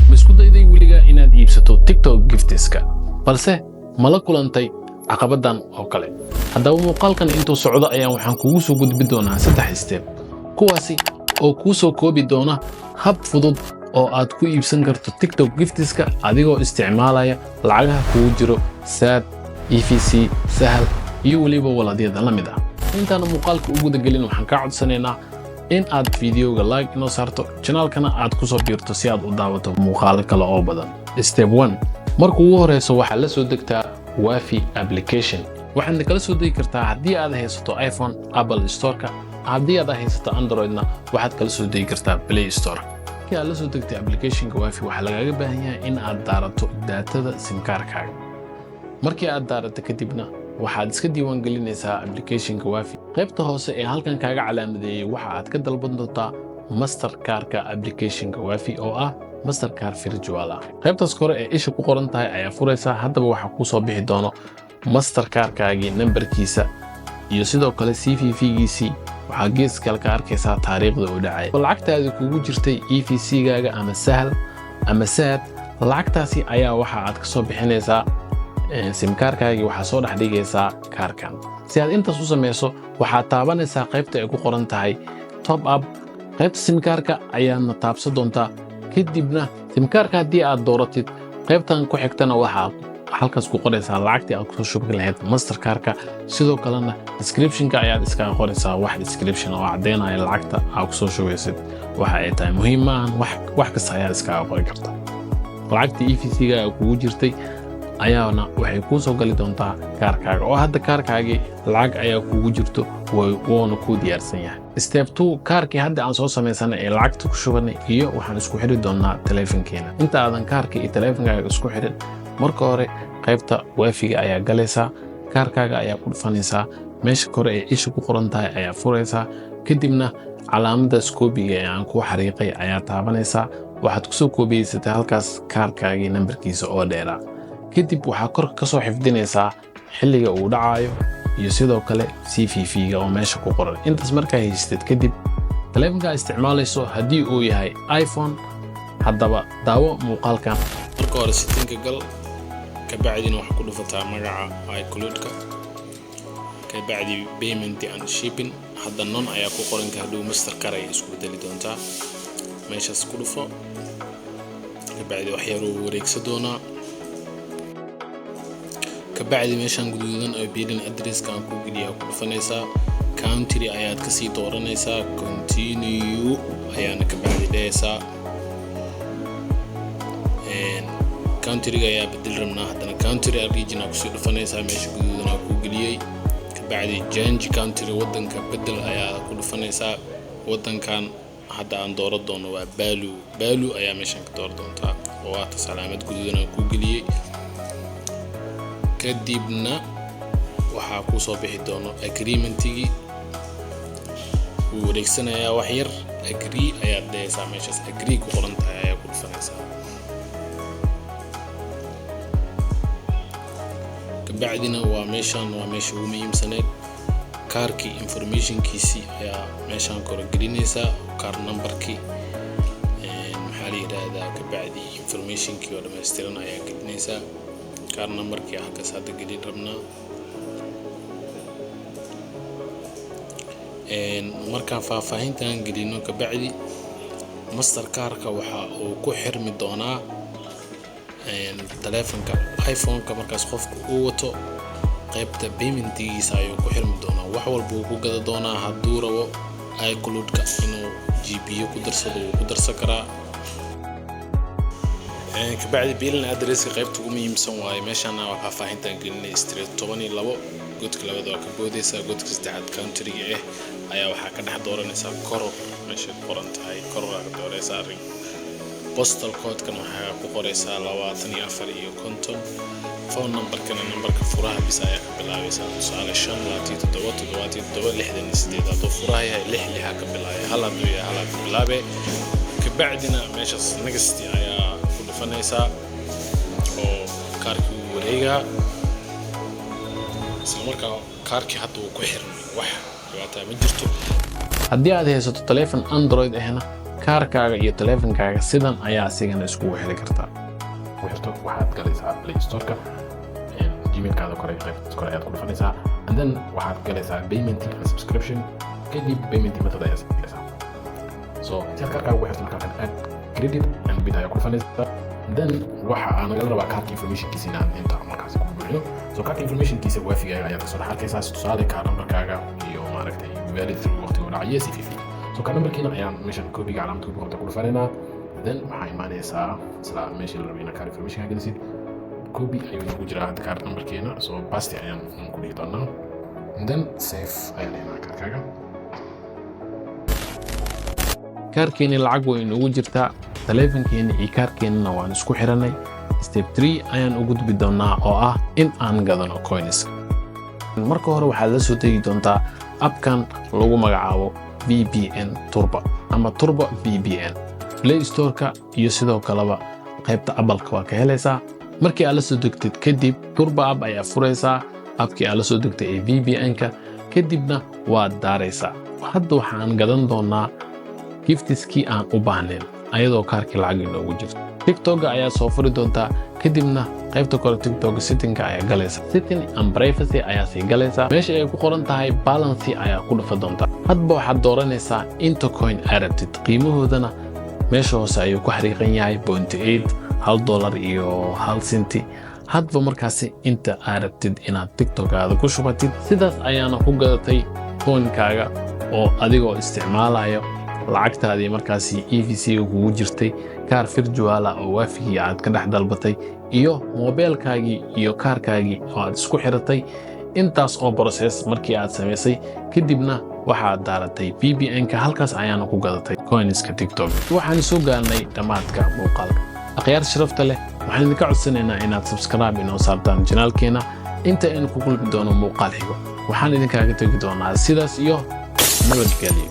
Ma isku dayday weligaa inaad iibsato TikTok gifts-ka, balse ma la kulantay caqabadan oo kale? Haddaba, muuqaalkan intuu socdo ayaan waxaan kugu soo gudbi doonaa saddex step, kuwaasi oo kuu soo koobi doona hab fudud oo aad ku iibsan karto TikTok gifts-ka adigoo isticmaalaya lacagaha kugu jiro Zaad, EVC, Sahal iyo weliba wallet-yada la mid ah. Intaana muuqaalka u gudagelin, waxaan kaa codsanaynaa in aad fiidiyowga like inoo saarto, channel-kana aad ku soo biirto si aad u daawato muuqaalo kale oo badan. Step 1: marka ugu horeyso, waxaad la soo degtaa Waafi application. Waxaadna kala soo degi kartaa, haddii aad haysato iPhone, Apple Store-ka; haddii aad haysato Androidna, waxaad kala soo degi kartaa Play Store. Markii aad la soo degtay applicationka Waafi, waxaa lagaaga baahan yahay in aad daarato data-da simkaarkaaga. Markii aad daarato kadibna, waxaad iska diiwaan gelinaysaa applicationka Waafi. Qaybta hoose ee halkan kaaga calaamadeeyey waxa aad ka dalban doontaa Mastercardka applicationka Waafi, oo ah Mastercard virtual ah. Qaybtaas kore ee isha ku qoran tahay ayaa furaysaa. Haddaba waxaa kuu soo bixi doono Mastercardkaagii, nambarkiisa iyo sidoo kale CVV-giisii. Waxaa gees kale ka arkaysaa taariikhda uu dhacay. Lacagtaadi kugu jirtay EVC-gaaga ama Sahal ama Zaad, lacagtaasi ayaa waxa aad ka soo bixinaysaa simkaarkaagii, waxaa soo dhex dhigaysaa kaarkan. Si aad intaas u samayso, waxaad taabanaysaa qaybta ay ku qoran tahay top up. Qaybta simkaarka ayaadna taabsan doontaa. Kadibna simkaarka haddii aad dooratid, qaybtan ku xigtana waxaad halkaas ku qoraysaa lacagtii aad kusoo shubi lahayd Mastercardka. Sidoo kalena descriptionka ayaad iskaga qoraysaa wax description oo caddeynaya lacagta aad kusoo shubaysid waxa ay tahay. Muhiim maahan, wax kasta ayaad iskaga qori kartaa. Lacagtii EVC-ga kugu jirtay ayaana waxay kuu soo gali doontaa kaarkaaga, oo hadda kaarkaagii lacag ayaa kugu jirto, wuuna kuu diyaarsan yahay. Step 2: kaarkii hadda aan soo samaysanay ee lacagta ku shubanay iyo waxaan isku xiri doonaa taleefankeena. Inta aadan kaarka iyo taleefankaaga isku xirin, marka hore qaybta Waafiga ayaa galaysaa, kaarkaaga ayaa ku dhufanaysaa, meesha kore ee isha ku qoran tahay ayaa furaysaa, kadibna calaamadaas koobiga ee aan kuu xariiqay ayaa taabanaysaa. Waxaad kusoo koobiyeysatay halkaas kaarkaagii nambarkiisa oo dheeraa. Kadib waxaa korka ka soo xifdinaysaa xilliga uu dhacayo iyo sidoo kale CVV-ga oo meesha ku qoran. Intaas markaa haystid kadib, taleefankaa isticmaalayso haddii uu yahay iPhone, haddaba daawo muuqaalkan. Marka hore setting-ka gal, kabacdina waxaa ku dhufataa magaca iCloud-ka, kabacdi payment and shipping. Hadda none ayaa ku qoranka, hadhow Mastercard ayay isku bedeli doontaa. Meeshaas ku dhufo, kabacdi wax yaruu wareegsa doonaa. Kabacdi meeshaan guduudan oo billing addresska aan ku geliya ku dhufanaysaa, country ayaad kasii dooranaysaa, continue ayaana kabacdi dhehaysaa. Countryga ayaa bedeli rabnaa haddana, country region aa kusii dhufanaysaa, meesha guduudan aa ku geliyey. Kabacdi change country, wadanka bedel ayaa ku dhufanaysaa. Wadankan hadda aan dooran doono waa Palau. Palau ayaa meeshan ka dooran doontaa, oo waa tas calaamad guduudan aan ku geliyey. Kadibna waxaa kusoo bixi doono agreementigii. Wuu wareegsanayaa wax yar. Agree ayaad dhehaysaa, meeshaas agree ku qoran tahay ayaa ku dhufanaysaa. Kabacdina waa meeshan, waa meesha ugu muhiimsaneed. Kaarkii informationkiisii ayaa meeshaan kore gelinaysaa, kaar numberkii, maxaa la yidhaahdaa, kabacdi informationkii oo dhammaystiran ayaa gelinaysaa. Kaar numberkii halkaas hadda gelin rabnaa. Markaan faahfaahintan gelino kabacdi, Mastercardka waxa uu ku xirmi doonaa taleefanka iPhone-ka markaas qofka uu wato. Qaybta paymentigiisa ayuu ku xirmi doonaa, wax walba uu ku gada doonaa. Hadduu rabo iCloud-ka inuu GB ku darsado, wuu ku darsan karaa. Kabacdi billing addresska, qaybta ugu muhiimsan waaye. Meeshaana waa faahfaahintan gelinay: Street 12, godka labada waa ka boodaysaa, godka saddexaad countryga ah ayaa waxaa ka dhex dooranaysaa Koror. Meeshay ku qoran tahay Koror aa ka dooraysaa. Arrin postal code-kana waxaa ku qoraysaa 24 iyo 50. Phone numberkana numberka furaha bis ayaa ka bilaabaysaa, tusaale 527 77 68. Hadduu furaha yahay lix lixa ka bilaabay, hal hadduu yahay halaa ka bilaabe. Kabacdina meeshaas next ayaa ku dhufanaysaa oo kaarkii uu wareegaa. Isla markaa kaarkii hadda uu ku xirmay, wax dhibaataa ma jirto. Haddii aad haysato taleefon Android ahna, Kaarkaaga iyo taleefankaaga sidan ayaa asigana iskugu xiri kartaa. Xirto, waxaad galaysaa Play Storeka, Gmailkaada kore, qaybta kore ayaad ku dhufanaysaa, and then waxaad galaysaa payment and subscription. Kadib payment method ayaa galaysaa. So si aad kaarkaaga ugu xirto, marka halkan add credit and debit ayaa ku dhufanaysaa. Then waxa aan nagala rabaa kaarka informationkiisa inaan inta markaasi ku buuxino. So kaarka informationkiisa Waafigaaga ayaad kasoo dhex arkaysaa, tusaale kaar numberkaaga iyo maaragtay valid through, waqtiga dhacaya, CVV. So kaar numberkiina ayaan meeshan copyga, calaamad copy qabta, ku dhufanaynaa. Then waxaa imaanaysaa isla meeshii la rabay inaad kaar information gelisid. Copy ayuu noogu jiraa hadda kaar numberkeena, so paste ayaan ku dhihi doonaa, then save ayaan dhihnaa kaarkaaga. Kaarkeeni lacag way inoogu jirtaa, taleefankeeni iyo kaarkeennana waan isku xiranay. Step 3 ayaan u gudbi doonaa, oo ah in aan gadano coins. Marka hore waxaad la soo tegi doontaa appkan lagu magacaabo VPN Turbo ama Turbo VPN. Play Storeka iyo sidoo kaleba qaybta Appleka waa ka helaysaa. Markii aad la soo degtid kadib, Turbo app ayaa furaysaa, appkii aad la soo degtay ee VPN-ka, kadibna waad daaraysaa. Hadda waxaan gadan doonaa giftskii aan u baahnayn, ayadoo kaarkii lacag inoogu jirto. TikToka ayaa soo furi doontaa, kadibna qaybta kore TikTok settingka ayaa galaysa, setting and privacy ayaa sii galaysa. Meesha ay ku qoran tahay balance ayaa ku dhufa doontaa. Hadba waxaad dooranaysaa inta coin aad rabtid, qiimahoodana meesha hoose ayuu ku xariiqan yahay, 0.8, $1.01. Hadba markaasi inta aad rabtid inaad TikTokaada ku shubatid. Sidaas ayaana ku gadatay coinkaaga oo adigoo isticmaalayo lacagtaadii markaasi EVC-ga kugu jirtay, kaar virtual ah oo Waafigii aad ka dhex dalbatay, iyo moobeelkaagii iyo kaarkaagii oo aad isku xiratay. Intaas oo process markii aad samaysay kadibna, waxaad daaratay VPN-ka, halkaas ayaana ku gadatay coinska TikTok. Waxaan soo gaarnay dhammaadka muuqaalka. Akhyaar sharafta leh, waxaan idinka codsanaynaa inaad subscribe inoo saartaan channelkeena. Inta aynu ku kulmi doono muuqaal xigo, waxaan idinkaaga tegi doonaa sidaas iyo nabadgelyo.